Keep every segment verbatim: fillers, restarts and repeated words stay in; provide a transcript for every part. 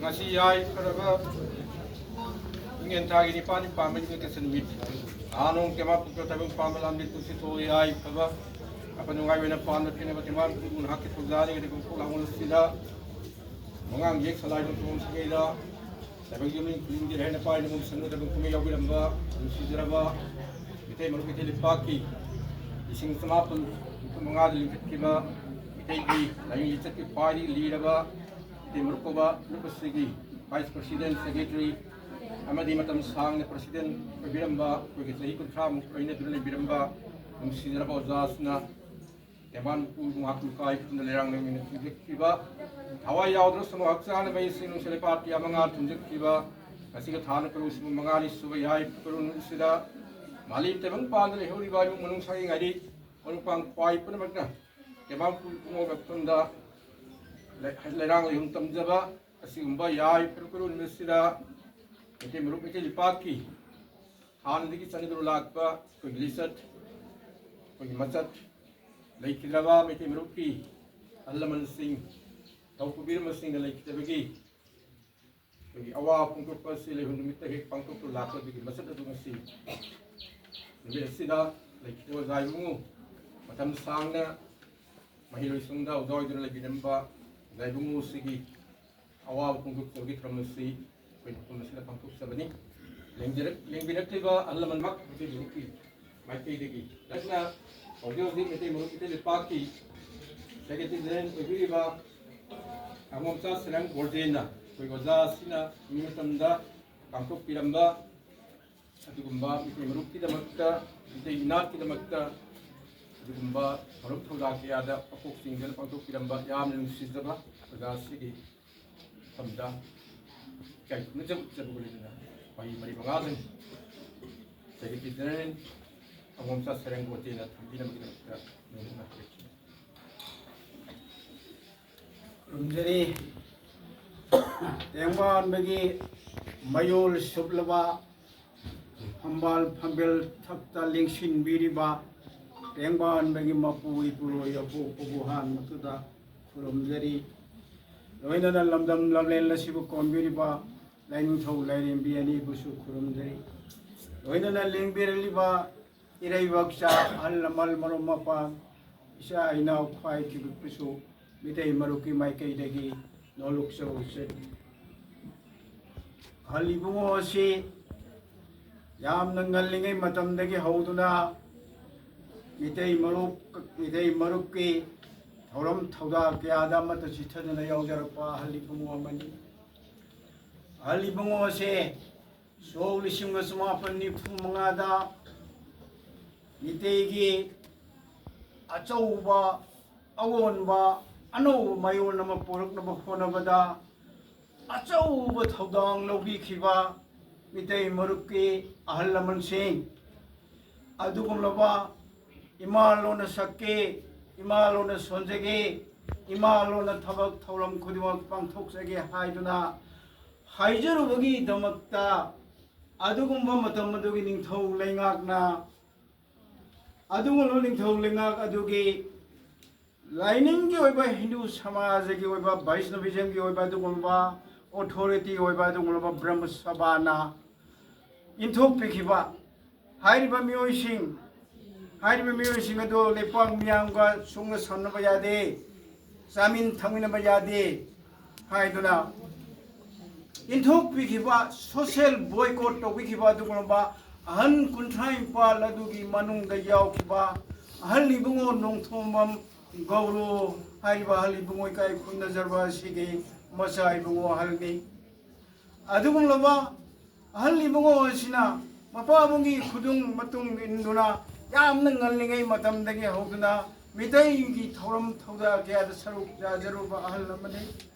ꯉꯁꯤ ꯌꯥꯏꯐꯔꯕ ꯏꯪꯉꯦꯟ ꯊꯥꯒꯤ ꯅꯤꯄꯥꯜꯅꯤ ꯄꯥꯟꯕ ꯌꯨꯝꯅ ꯀꯩꯁꯟ ꯅꯨꯃꯤꯠ ꯅꯍꯥꯟꯣꯡ ꯀꯦꯃꯥ ꯄꯨꯛꯇ ꯊꯕꯛ ꯄꯥꯟꯕ ꯂꯥꯟꯕꯤ ꯄꯨꯟꯁꯤ ꯊꯣꯛꯏ ꯌꯥꯏꯐꯕ ꯑꯐ ꯅꯨꯡꯉꯥꯏ ꯑꯣꯏꯅ ꯄꯥꯟꯕ ꯐꯤꯅꯕ ꯀꯦꯃꯥ ꯄꯨꯛ ꯅꯍꯥꯛꯀꯤ ꯊꯧꯖꯥꯜ ꯑꯁꯤꯗ ꯃꯉꯥꯡ ꯌꯦꯛ ꯁꯂꯥꯏꯕ ꯇꯣꯝ ꯁꯥꯒꯩꯗ ꯂꯥꯏꯕꯛ ꯌꯨꯝꯅꯤꯡ ꯈꯨꯗꯤꯡꯒꯤ ꯍꯦꯟꯅ ꯄꯥꯏꯅ ꯃꯨꯛ ꯁꯟꯅꯗꯕ ꯀꯨꯝꯍꯩ ꯌꯥꯎꯕꯤꯔꯝꯕ ꯅꯨꯡꯁꯤꯖꯔꯕ ꯃꯤꯇꯩ ꯃꯔꯨꯞ ꯃꯤꯇꯩ ꯂꯩꯄꯥꯛꯀꯤ ꯂꯤꯁꯤꯡ ꯆꯃꯥꯄꯜ ꯅꯤꯐꯨ ꯃꯉꯥꯗ ꯂꯤꯡꯈꯠꯈꯤꯕ ꯃꯤꯇꯩꯒꯤ ꯂꯥꯏꯅꯤꯡ ꯂꯤꯆꯠꯀꯤ ꯈ꯭ꯋꯥꯏꯗꯒꯤ ꯂꯤꯔꯕ ꯃꯤꯇꯩ ꯃꯔꯨꯞ ꯀꯧꯕ ꯂꯨꯞ ꯑꯁꯤꯒꯤ vice president, secretary ꯑꯃꯗꯤ ꯃꯇꯝ ꯁꯥꯡꯅ president ꯑꯣꯏꯕꯤꯔꯝꯕ ꯑꯩꯈꯣꯏꯒꯤ ꯆꯍꯤ ꯀꯨꯟꯊ꯭ꯔꯥꯃꯨꯛ ꯂꯣꯏꯅꯗꯨꯅ ꯂꯩꯕꯤꯔꯝꯕ ꯅꯨꯡꯁꯤꯖꯔꯕ ꯑꯣꯖꯥꯁꯤꯅ ꯇꯦꯡꯕꯥꯟ ꯃꯄꯨ ꯃꯍꯥꯛꯄꯨ ꯏꯀꯥꯏ ꯈꯨꯝꯅ ꯂꯩꯔꯥꯡ ꯂꯩꯃꯤꯟꯅ ꯊꯤꯟꯖꯈꯤꯕ, ꯊꯋꯥꯏ ꯌꯥꯎꯗ꯭ꯔꯁꯨ ꯍꯛꯆꯥꯡꯅ ꯃꯩꯁꯤꯡ ꯅꯨꯡꯁꯤꯠ ꯂꯩꯄꯥꯛꯀꯤ ꯑꯃꯉꯥ ꯊꯨꯝꯖꯈꯤꯕ, ꯉꯁꯤꯒ ꯊꯥꯅ ꯀꯔꯨ ꯁꯤꯕ ꯃꯉꯥꯅꯤ ꯁꯨꯕ ꯌꯥꯏ ꯀꯔꯨ ꯑꯁꯤꯗ ꯃꯥꯂꯦꯝ ꯇꯥꯏꯕꯪ ꯄꯥꯟꯗ ꯂꯩꯍꯧꯔꯤꯕ ꯏꯃꯨꯡ ꯃꯅꯨꯡ ꯁꯥꯒꯩ ꯉꯥꯏꯔꯤ ꯃꯔꯨꯞ ꯃꯄꯥꯡ ꯈ꯭ꯋꯥꯏ ꯄꯨꯝꯅꯃꯛꯅ ꯇꯦꯡꯕꯥꯟ ꯃꯄꯨ ꯏꯕꯨꯡꯉꯣ ꯃꯐꯝꯗ ꯂꯩ-, ꯂꯩꯔꯥꯡ ꯂꯩꯍꯨꯝ ꯇꯝꯖꯕ ꯑꯁꯤꯒꯨꯝꯕ ꯌꯥꯏ ꯀꯔꯨ ꯀꯔꯨ ꯅꯨꯃꯤꯠꯁꯤꯗ ꯃꯩꯇꯩ ꯃꯔꯨꯞ ꯃꯩꯇꯩ ꯂꯩꯄꯥꯛꯀꯤ ꯍꯥꯟꯅꯗꯒꯤ ꯆꯠꯅꯗꯨꯅ ꯂꯥꯛꯄ ꯑꯩꯈꯣꯏꯒꯤ ꯂꯤꯆꯠ, ꯑꯩꯈꯣꯏꯒꯤ ꯃꯆꯠ, ꯂꯩꯈꯤꯗ꯭ꯔꯕ ꯃꯩꯇꯩ ꯃꯔꯨꯞꯀꯤ ꯑꯍꯜ ꯂꯃꯟꯁꯤꯡ, ꯊꯧ ꯄꯨꯕꯤꯔꯝꯕꯁꯤꯡꯅ ꯂꯩꯈꯤꯗꯕꯒꯤ ꯑꯩꯈꯣꯏꯒꯤ ꯑꯋꯥꯕ ꯐꯣꯡꯗꯣꯛꯄ ꯑꯁꯤ ꯂꯩꯍꯨꯝ ꯅꯨꯃꯤꯠꯇ ꯍꯦꯛ ꯄꯥꯡꯊꯣꯛꯇꯨꯅ ꯂꯥꯛꯄ ꯑꯗꯨꯒꯤ ꯃꯆꯠ ꯑꯗꯨ ꯉꯁꯤ ꯅꯨꯃꯤꯠ ꯑꯁꯤꯗ ꯂꯩꯈꯤꯗ꯭ꯔꯕ ꯑꯣꯖꯥ ꯏꯕꯨꯡꯉꯣ ꯃꯇꯝ ꯁꯥꯡꯅ ꯃꯍꯩꯔꯣꯏꯁꯪꯗ ꯑꯣꯖꯥ ꯑꯣꯏꯗꯨꯅ ꯂꯩꯕꯤꯔꯝꯕ ꯑꯣꯖꯥ ꯏꯕꯨꯡꯉꯣꯁꯤꯒꯤ ꯑꯋꯥꯕ ꯐꯣꯡꯗꯣꯛꯆꯕꯒꯤ ꯊꯧꯔꯝ ꯑꯁꯤ ꯑꯩꯈꯣꯏ ꯃꯐꯝ ꯑꯁꯤꯗ ꯄꯥꯡꯊꯣꯛꯆꯕꯅꯤ꯫ ꯂꯦꯡꯖꯔꯛ-, ꯂꯦꯡꯕꯤꯔꯛꯂꯤꯕ ꯑꯍꯜ ꯂꯃꯟꯃꯛ ꯃꯩꯇꯩ ꯃꯔꯨꯞꯀꯤ ꯃꯥꯏꯀꯩꯗꯒꯤ ꯂꯛꯅ ꯍꯧꯖꯤꯛ ꯍꯧꯖꯤꯛ ꯃꯩꯇꯩ ꯃꯔꯨꯞ ꯃꯩꯇꯩ ꯂꯩꯄꯥꯛꯀꯤ secretary general ꯑꯣꯏꯕꯤꯔꯤꯕ ꯑꯉꯣꯝꯆꯥ ꯁꯦꯔꯪ ꯒꯣꯔꯗꯦꯟꯅ ꯑꯩꯈꯣꯏ ꯑꯣꯖꯥ ꯑꯁꯤꯅ ꯃꯤ ꯃꯇꯝꯗ ꯄꯥꯡꯊꯣꯛꯄꯤꯔꯝꯕ ꯑꯗꯨꯒꯨꯝꯕ ꯃꯩꯇꯩ ꯃꯔꯨꯞꯀꯤꯗꯃꯛꯇ, ꯃꯩꯇꯩ ꯏꯅꯥꯠꯀꯤꯗꯃꯛꯇ ꯑꯗꯨꯒꯨꯝꯕ ꯃꯔꯨꯞ ꯊꯧꯗꯥ ꯀꯌꯥꯗ ꯃꯀꯣꯛ ꯆꯤꯡꯗꯨꯅ ꯄꯥꯡꯊꯣꯛꯄꯤꯔꯝꯕ ꯌꯥꯝꯅ ꯅꯨꯡꯁꯤꯖꯕ ꯑꯣꯖꯥ ꯑꯁꯤꯒꯤ ꯃꯐꯝꯗ ꯏꯀꯥꯏ ꯈꯨꯝꯅꯖꯕ ꯎꯠꯆꯕꯒ ꯂꯣꯏꯅꯅ ꯋꯥꯍꯩ ꯃꯔꯤ ꯃꯉꯥꯗꯪ secretary general ꯑꯉꯣꯝꯆꯥ ꯁꯦꯔꯪ ꯒꯣꯔꯗꯦꯟꯅ ꯊꯝꯕꯤꯅꯕꯒꯤꯗꯃꯛꯇ ꯅꯣꯡꯃ ꯍꯥꯏꯖꯔꯤ꯫ ꯈꯨꯔꯨꯝꯖꯔꯤ꯫ ꯇꯦꯡꯕꯥꯟꯕꯒꯤ ꯃꯌꯣꯜ ꯁꯨꯞꯂꯕ ꯐꯝꯕꯥꯜ ꯐꯝꯕꯦꯜ ꯊꯛꯇ ꯂꯦꯡꯁꯤꯟꯕꯤꯔꯤꯕ ꯂꯦꯡꯕꯥꯟꯕꯒꯤ ꯃꯄꯨ ꯏꯄꯨꯔꯣꯏ ꯑꯄꯣꯛꯄꯕꯨ ꯍꯥꯟꯕꯗꯨꯗ ꯈꯨꯔꯨꯝꯖꯔꯤ꯫ ꯂꯣꯏꯅꯅ ꯂꯝꯗꯝ ꯂꯝꯂꯦꯟ ꯑꯁꯤꯕꯨ ꯀꯣꯟꯕꯤꯔꯤꯕ ꯂꯥꯏꯅꯤꯡꯊꯧ ꯂꯥꯏꯔꯦꯝꯕꯤ ꯑꯅꯤꯕꯨꯁꯨ ꯈꯨꯔꯨꯝꯖꯔꯤ꯫ ꯂꯣꯏꯅꯅ ꯂꯦꯡꯕꯤꯔꯛꯂꯤꯕ ꯏꯔꯩꯕꯥꯛꯆꯥ, ꯑꯍꯜ ꯂꯃꯟ, ꯃꯔꯨꯞ ꯃꯄꯥꯡ, ꯏꯆꯥ ꯏꯅꯥꯎ ꯈ꯭ꯋꯥꯏ ꯀꯤꯕꯤꯛꯄꯁꯨ ꯃꯤꯇꯩ ꯃꯔꯨꯞꯀꯤ ꯃꯥꯏꯀꯩꯗꯒꯤ ꯅꯣꯂꯨꯛꯆꯕ ꯎꯠꯆꯔꯤ꯫ ꯑꯍꯜ ꯏꯕꯨꯡꯉꯣ ꯑꯁꯤ ꯌꯥꯝꯅ ꯉꯜꯂꯤꯉꯩ ꯃꯇꯝꯗꯒꯤ ꯍꯧꯗꯨꯅ ꯃꯤꯇꯩ ꯃꯔꯨꯞ, ꯃꯤꯇꯩ ꯃꯔꯨꯞꯀꯤ ꯊꯧꯔꯝ ꯊꯧꯗꯥ ꯀꯌꯥꯗ ꯑꯃꯠꯇ ꯆꯤꯠꯊꯗꯅ ꯌꯥꯎꯖꯔꯛꯄ ꯑꯍꯜ ꯏꯕꯨꯡꯉꯣ ꯑꯃꯅꯤ꯫ ꯑꯍꯜ ꯏꯕꯨꯡꯉꯣ ꯑꯁꯦ ꯁꯣꯛ ꯂꯤꯁꯤꯡ ꯑꯃ ꯆꯃꯥꯄꯟ ꯅꯤꯐꯨ ꯃꯉꯥꯗ ꯃꯤꯇꯩꯒꯤ ꯑꯆꯧꯕ ꯑꯑꯣꯟꯕ, ꯑꯅꯧꯕ ꯃꯌꯣꯟ ꯑꯃ ꯄꯨꯔꯛꯅꯕ ꯍꯣꯠꯅꯕꯗ ꯑꯆꯧꯕ ꯊꯧꯗꯥꯡ ꯂꯧꯕꯤꯈꯤꯕ ꯃꯤꯇꯩ ꯃꯔꯨꯞꯀꯤ ꯑꯍꯜ ꯂꯃꯟꯁꯤꯡ, ꯑꯗꯨꯒꯨꯝꯂꯕ ꯏꯃꯥ ꯂꯣꯟꯅ ꯁꯛꯀꯦ, ꯏꯃꯥ ꯂꯣꯟꯅ ꯁꯣꯟꯖꯒꯦ, ꯏꯃꯥ ꯂꯣꯟꯅ ꯊꯕꯛ ꯊꯧꯔꯝ ꯈꯨꯗꯤꯡꯃꯛ ꯄꯥꯡꯊꯣꯛꯆꯒꯦ ꯍꯥꯏꯗꯨꯅ ꯍꯥꯏꯖꯔꯨꯕꯒꯤꯗꯃꯛꯇ, ꯑꯗꯨꯒꯨꯝꯕ ꯃꯇꯝ ꯑꯗꯨꯒꯤ ꯅꯤꯡꯊꯧ ꯂꯩꯉꯥꯛꯅ, ꯑꯗꯨꯒꯨꯝꯂꯕ ꯅꯤꯡꯊꯧ ꯂꯩꯉꯥꯛ ꯑꯗꯨꯒꯤ ꯂꯥꯏꯅꯤꯡꯒꯤ ꯑꯣꯏꯕ, ꯍꯤꯟꯗꯨ ꯁꯃꯥꯖꯒꯤ ꯑꯣꯏꯕ, ꯕꯩꯁꯅꯕꯤꯖꯝꯒꯤ ꯑꯣꯏꯕ ꯑꯗꯨꯒꯨꯝꯕ ꯑꯣꯊꯣꯔꯤꯇꯤ ꯑꯣꯏꯕ ꯑꯗꯨꯒꯨꯝꯂꯕ ꯕ꯭ꯔꯍꯃ ꯁꯚꯥꯅ ꯏꯟꯊꯣꯛꯄꯤꯈꯤꯕ ꯍꯥꯏꯔꯤꯕ ꯃꯤꯑꯣꯏꯁꯤꯡ, ꯍꯥꯏꯔꯤꯕ ꯃꯤꯑꯣꯏꯁꯤꯡ ꯑꯗꯨ ꯂꯩꯄꯥꯛ ꯃꯤꯌꯥꯝꯒ ꯁꯨꯡꯅ ꯁꯝꯅꯕ ꯌꯥꯗꯦ, ꯆꯥꯃꯤꯟ ꯊꯛꯃꯤꯟꯅꯕ ꯌꯥꯗꯦ ꯍꯥꯏꯗꯨꯅ ꯏꯟꯊꯣꯛꯄꯤꯈꯤꯕ, ꯁꯣꯁꯤꯌꯦꯜ ꯕꯣꯏꯀꯣꯠ ꯇꯧꯕꯤꯈꯤꯕ ꯑꯗꯨꯒꯨꯝꯂꯕ ꯑꯍꯟ ꯀꯨꯟꯊ꯭ꯔꯥ ꯅꯤꯄꯥꯜ ꯑꯗꯨꯒꯤ ꯃꯅꯨꯡꯗ ꯌꯥꯎꯈꯤꯕ ꯑꯍꯜ ꯏꯕꯨꯡꯉꯣ ꯅꯣꯡꯊꯣꯝꯕꯝ ꯒꯧꯔꯣ ꯍꯥꯏꯔꯤꯕ ꯑꯍꯜ ꯏꯕꯨꯡꯉꯣ ꯏꯀꯥꯏ ꯈꯨꯝꯅꯖꯔꯕ ꯑꯁꯤꯒꯤ ꯃꯆꯥ ꯏꯕꯨꯡꯉꯣ ꯑꯍꯜꯅꯤ꯫ ꯑꯗꯨꯒꯨꯝꯂꯕ ꯑꯍꯜ ꯏꯕꯨꯡꯉꯣ ꯑꯁꯤꯅ ꯃꯄꯥꯕꯨꯡꯒꯤ ꯈꯨꯗꯨꯡ ꯃꯇꯨꯡ ꯏꯟꯗꯨꯅ ꯌꯥꯝꯅ ꯉꯜꯂꯤꯉꯩ ꯃꯇꯝꯗꯒꯤ ꯍꯧꯗꯨꯅ ꯃꯤꯇꯩꯒꯤ ꯊꯧꯔꯝ ꯊꯧꯗꯥ ꯀꯌꯥꯗ ꯁꯔꯨꯛ ꯌꯥꯖꯔꯨꯕ ꯑꯍꯜ ꯑꯃꯅꯤ꯫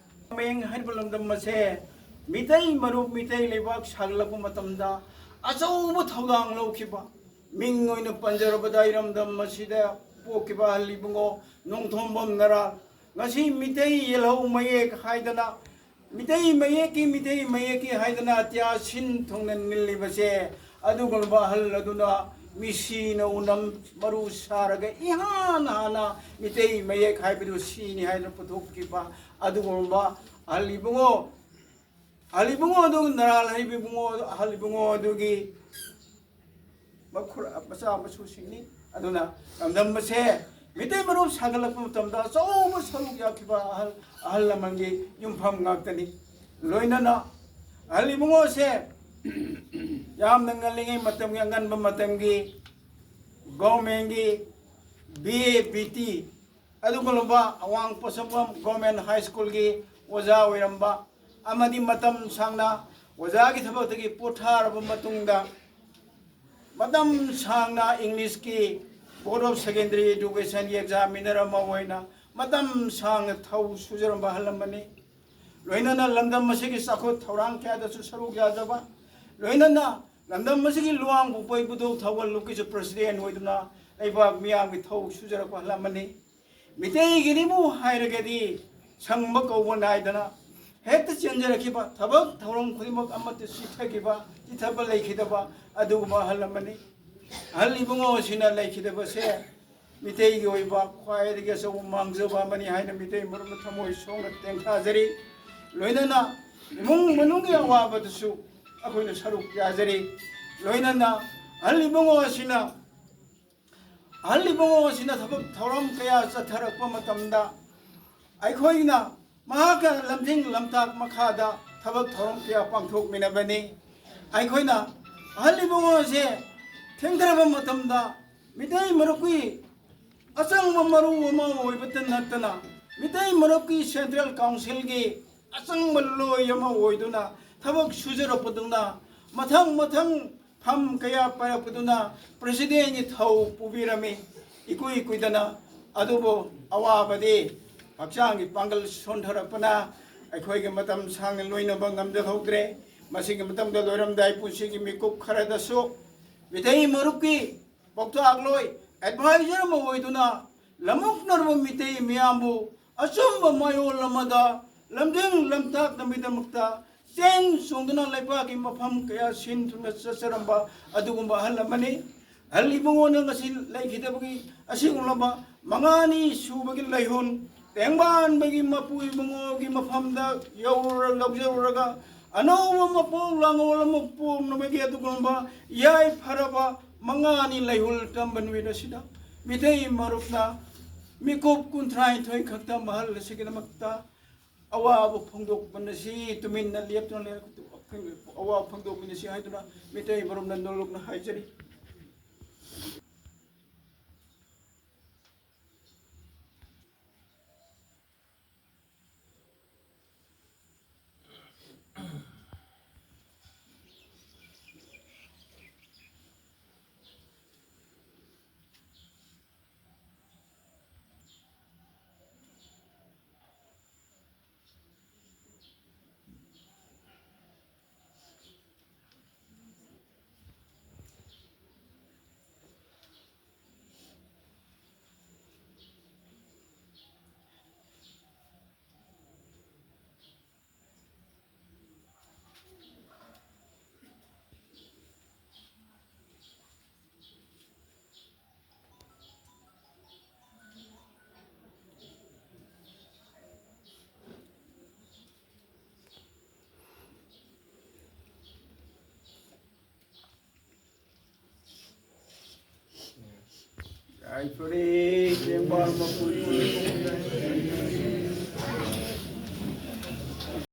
ꯃꯌꯦꯡ ꯍꯥꯏꯔꯤꯕ ꯂꯝꯗꯝ ꯑꯁꯦ ꯃꯤꯇꯩ ꯃꯔꯨꯞ, ꯃꯤꯇꯩ ꯂꯩꯕꯥꯛ ꯁꯥꯒꯠꯂꯛꯄ ꯃꯇꯝꯗ ꯑꯆꯧꯕ ꯊꯧꯗꯥꯡ ꯂꯧꯈꯤꯕ, ꯃꯤꯡ ꯑꯣꯏꯅ ꯄꯟꯖꯔꯕꯗ ꯏꯔꯝꯗꯝ ꯑꯁꯤꯗ ꯄꯣꯛꯈꯤꯕ ꯑꯍꯜ ꯏꯕꯨꯡꯉꯣ ꯅꯣꯡꯊꯣꯝꯕꯝ ꯅꯔꯥ, ꯉꯁꯤ ꯃꯤꯇꯩ ꯌꯦꯜꯍꯧ ꯃꯌꯦꯛ ꯍꯥꯏꯗꯅ, ꯃꯤꯇꯩ ꯃꯌꯦꯛꯀꯤ, ꯃꯤꯇꯩ ꯃꯌꯦꯛꯀꯤ ꯍꯥꯏꯗꯅ ꯑꯇꯤꯌꯥ ꯁꯤꯟ ꯊꯨꯡꯅ ꯅꯤꯜꯂꯤꯕꯁꯦ, ꯑꯗꯨꯒꯨꯝꯂꯕ ꯑꯍꯜ ꯑꯗꯨꯅ ꯃꯤꯁꯤꯅ ꯎꯅꯝ ꯃꯔꯨ ꯁꯥꯔꯒ ꯏꯍꯥꯟ ꯍꯥꯟꯅ ꯃꯤꯇꯩ ꯃꯌꯦꯛ ꯍꯥꯏꯕꯗꯨ ꯁꯤꯅꯤ ꯍꯥꯏꯗꯨꯅ ꯄꯨꯊꯣꯛꯈꯤꯕ ꯑꯗꯨꯒꯨꯝꯕ ꯑꯍꯜ ꯏꯕꯨꯡꯉꯣ, ꯑꯍꯜ ꯏꯕꯨꯡꯉꯣ ꯑꯗꯨ ꯅꯔꯥꯜ ꯍꯩꯕ ꯏꯕꯨꯡꯉꯣ, ꯑꯍꯜ ꯏꯕꯨꯡꯉꯣ ꯑꯗꯨꯒꯤ ꯃꯈꯨꯔ-, ꯃꯆꯥ ꯃꯁꯨꯁꯤꯡꯅꯤ꯫ ꯑꯗꯨꯅ ꯂꯝꯗꯝ ꯑꯁꯦ ꯃꯤꯇꯩ ꯃꯔꯨꯞ ꯁꯥꯒꯠꯂꯛꯄ ꯃꯇꯝꯗ ꯑꯆꯧꯕ ꯁꯔꯨꯛ ꯌꯥꯈꯤꯕ ꯑꯍꯜ, ꯑꯍꯜ ꯂꯃꯟꯒꯤ ꯌꯨꯝꯐꯝ ꯉꯥꯛꯇꯅꯤ꯫ ꯂꯣꯏꯅꯅ ꯑꯍꯜ ꯏꯕꯨꯡꯉꯣꯁꯦ ꯌꯥꯝꯅ ꯉꯜꯂꯤꯉꯩ ꯃꯇꯝꯒꯤ, ꯑꯉꯟꯕ ꯃꯇꯝꯒꯤ ꯒꯣꯔꯃꯦꯟꯒꯤ ꯕꯤ ꯑꯦ, ꯕꯤ ꯇꯤ, ꯑꯗꯨꯒꯨꯝꯂꯕ ꯑꯋꯥꯡ ꯄꯣꯠꯁꯪꯕꯝ ꯒꯣꯔꯃꯦꯟ ꯍꯥꯏ ꯁ꯭ꯀꯨꯜꯒꯤ ꯑꯣꯖꯥ ꯑꯣꯏꯔꯝꯕ ꯑꯃꯗꯤ ꯃꯇꯝ ꯁꯥꯡꯅ ꯑꯣꯖꯥꯒꯤ ꯊꯕꯛꯇꯒꯤ ꯄꯣꯊꯥꯔꯕ ꯃꯇꯨꯡꯗ ꯃꯇꯝ ꯁꯥꯡꯅ ꯏꯪꯂꯤꯁꯀꯤ Board of Secondary Educationꯒꯤ examiner ꯑꯃ ꯑꯣꯏꯅ ꯃꯇꯝ ꯁꯥꯡꯅ ꯊꯧ ꯁꯨꯖꯔꯝꯕ ꯑꯍꯜ ꯑꯃꯅꯤ꯫ ꯂꯣꯏꯅꯅ ꯂꯝꯗꯝ ꯑꯁꯤꯒꯤ ꯆꯥꯎꯈꯠ ꯊꯧꯔꯥꯡ ꯀꯌꯥꯗꯁꯨ ꯁꯔꯨꯛ ꯌꯥꯖꯕ, ꯂꯣꯏꯅꯅ ꯂꯝꯗꯝ ꯑꯁꯤꯒꯤ ꯂꯨꯋꯥꯡ ꯄꯣꯛꯄ ꯏꯕꯨꯙꯧ ꯊꯧꯒꯜꯂꯨꯞꯀꯤꯁꯨ president ꯑꯣꯏꯗꯨꯅ ꯂꯩꯕꯥꯛ ꯃꯤꯌꯥꯝꯒꯤ ꯊꯧ ꯁꯨꯖꯔꯛꯄ ꯑꯍꯜ ꯑꯃꯅꯤ꯫ ꯃꯤꯇꯩꯒꯤꯅꯤꯕꯨ ꯍꯥꯏꯔꯒꯗꯤ ꯁꯪꯕ ꯀꯧꯕ ꯅꯥꯏꯗꯅ ꯍꯦꯛꯇ ꯆꯦꯟꯖꯔꯛꯈꯤꯕ, ꯊꯕꯛ ꯊꯧꯔꯝ ꯈꯨꯗꯤꯡꯃꯛ ꯑꯃꯠꯇ ꯆꯤꯊꯈꯤꯕ, ꯆꯤꯊꯕ ꯂꯩꯈꯤꯗꯕ ꯑꯗꯨꯒꯨꯝꯕ ꯑꯍꯜ ꯑꯃꯅꯤ꯫ ꯑꯍꯜ ꯏꯕꯨꯡꯉꯣ ꯑꯁꯤꯅ ꯂꯩꯈꯤꯗꯕꯁꯦ ꯃꯤꯇꯩꯒꯤ ꯑꯣꯏꯕ ꯈ꯭ꯋꯥꯏꯗꯒꯤ ꯑꯆꯧꯕ ꯃꯥꯡꯖꯕ ꯑꯃꯅꯤ ꯍꯥꯏꯅ ꯃꯤꯇꯩ ꯃꯔꯨꯞꯅ ꯊꯃꯣꯏ ꯁꯣꯛꯅ ꯇꯦꯡꯊꯥꯖꯔꯤ꯫ ꯂꯣꯏꯅꯅ ꯏꯃꯨꯡ ꯃꯅꯨꯡꯒꯤ ꯑꯋꯥꯕꯗꯁꯨ ꯑꯩꯈꯣꯏꯅ ꯁꯔꯨꯛ ꯌꯥꯖꯔꯤ꯫ ꯂꯣꯏꯅꯅ ꯑꯍꯜ ꯏꯕꯨꯡꯉꯣ ꯑꯁꯤꯅ, ꯑꯍꯜ ꯏꯕꯨꯡꯉꯣ ꯑꯁꯤꯅ ꯊꯕꯛ ꯊꯧꯔꯝ ꯀꯌꯥ ꯆꯠꯊꯔꯛꯄ ꯃꯇꯝꯗ ꯑꯩꯈꯣꯏꯅ ꯃꯍꯥꯛꯀ ꯂꯝꯖꯤꯡ ꯂꯝꯇꯥꯛ ꯃꯈꯥꯗ ꯊꯕꯛ ꯊꯧꯔꯝ ꯀꯌꯥ ꯄꯥꯡꯊꯣꯛꯃꯤꯟꯅꯕꯅꯤ꯫ ꯑꯩꯈꯣꯏꯅ ꯑꯍꯜ ꯏꯕꯨꯡꯉꯣ ꯑꯁꯦ ꯊꯦꯡꯊꯔꯕ ꯃꯇꯝꯗ ꯃꯤꯇꯩ ꯃꯔꯨꯞꯀꯤ ꯑꯆꯪꯕ ꯃꯔꯨ ꯑꯃ ꯑꯣꯏꯕꯇ ꯅꯠꯇꯅ ꯃꯤꯇꯩ ꯃꯔꯨꯞꯀꯤ Central Councilꯒꯤ ꯑꯆꯪꯕ ꯂꯣꯏ ꯑꯃ ꯑꯣꯏꯗꯨꯅ ꯊꯕꯛ ꯁꯨꯖꯔꯛꯄꯗꯨꯅ ꯃꯊꯪ ꯃꯊꯪ ꯐꯝ ꯀꯌꯥ ꯄꯥꯏꯔꯛꯄꯗꯨꯅ presidentꯒꯤ ꯊꯧ ꯄꯨꯕꯤꯔꯝꯃꯤ ꯏꯀꯨꯏ ꯀꯨꯏꯗꯅ꯫ ꯑꯗꯨꯕꯨ ꯑꯋꯥꯕꯗꯤ ꯍꯛꯆꯥꯡꯒꯤ ꯄꯥꯡꯒꯜ ꯁꯣꯟꯊꯔꯛꯄꯅ ꯑꯩꯈꯣꯏꯒꯤ ꯃꯇꯝ ꯁꯥꯡꯅ ꯂꯣꯏꯅꯕ ꯉꯝꯖꯍꯧꯗ꯭ꯔꯦ꯫ ꯃꯁꯤꯒꯤ ꯃꯇꯝꯗ ꯂꯣꯏꯔꯝꯗꯥꯏ ꯄꯨꯟꯁꯤꯒꯤ ꯃꯤꯀꯨꯞ ꯈꯔꯗꯁꯨ ꯃꯤꯇꯩ ꯃꯔꯨꯞꯀꯤ ꯄꯥꯎꯇꯥꯛꯂꯣꯏ advisor ꯑꯃ ꯑꯣꯏꯗꯨꯅ ꯂꯝꯑꯣꯛꯅꯔꯕ ꯃꯤꯇꯩ ꯃꯤꯌꯥꯝꯕꯨ ꯑꯆꯨꯝꯕ ꯃꯥꯌꯣꯜ ꯑꯃꯗ ꯂꯝꯖꯤꯡ ꯂꯝꯇꯥꯛꯅꯕꯒꯤꯗꯃꯛꯇ ꯆꯦꯟ ꯆꯣꯡꯗꯨꯅ ꯂꯩꯕꯥꯛꯀꯤ ꯃꯐꯝ ꯀꯌꯥ ꯁꯤꯟ ꯊꯨꯡꯅ ꯆꯠꯆꯔꯝꯕ ꯑꯗꯨꯒꯨꯝꯕ ꯑꯍꯜ ꯑꯃꯅꯤ꯫ ꯑꯍꯜ ꯏꯕꯨꯡꯉꯣꯅ ꯉꯁꯤ ꯂꯩꯈꯤꯗꯕꯒꯤ ꯑꯁꯤꯒꯨꯝꯂꯕ ꯃꯉꯥꯅꯤ ꯁꯨꯕꯒꯤ ꯂꯩꯍꯨꯟ ꯇꯦꯡꯕꯥꯟꯕꯒꯤ ꯃꯄꯨ ꯏꯕꯨꯡꯉꯣꯒꯤ ꯃꯐꯝꯗ ꯌꯧꯔꯨꯔ-, ꯂꯧꯖꯔꯨꯔꯒ ꯑꯅꯧꯕ ꯃꯄꯣꯛ ꯂꯥꯡꯑꯣꯜ ꯑꯃ ꯄꯣꯛꯅꯕꯒꯤ ꯑꯗꯨꯒꯨꯝꯂꯕ ꯌꯥꯏꯐꯔꯕ ꯃꯉꯥꯅꯤ ꯂꯩꯍꯨꯜ ꯇꯝꯕ ꯅꯨꯃꯤꯠ ꯑꯁꯤꯗ ꯃꯤꯇꯩ ꯃꯔꯨꯞꯅ ꯃꯤꯀꯨꯞ ꯀꯨꯟꯊ꯭ꯔꯥꯅꯤꯊꯣꯏ ꯈꯛꯇ ꯃꯍꯜ ꯑꯁꯤꯒꯤꯗꯃꯛꯇ ꯑꯋꯥꯕ ꯐꯣꯡꯗꯣꯛꯃꯤꯟꯅꯁꯤ, ꯇꯨꯃꯤꯟꯅ ꯂꯦꯞꯇꯨꯅ ꯂꯩ-, ꯑꯋꯥꯕ ꯐꯣꯡꯗꯣꯛꯃꯤꯟꯅꯁꯤ ꯍꯥꯏꯗꯨꯅ ꯃꯤꯇꯩ ꯃꯔꯨꯞꯅ ꯅꯣꯂꯨꯛꯅ ꯍꯥꯏꯖꯔꯤ꯫ ꯌꯥꯏꯐꯔꯦ, ꯇꯦꯡꯕꯥꯡ ꯃꯄꯨ꯫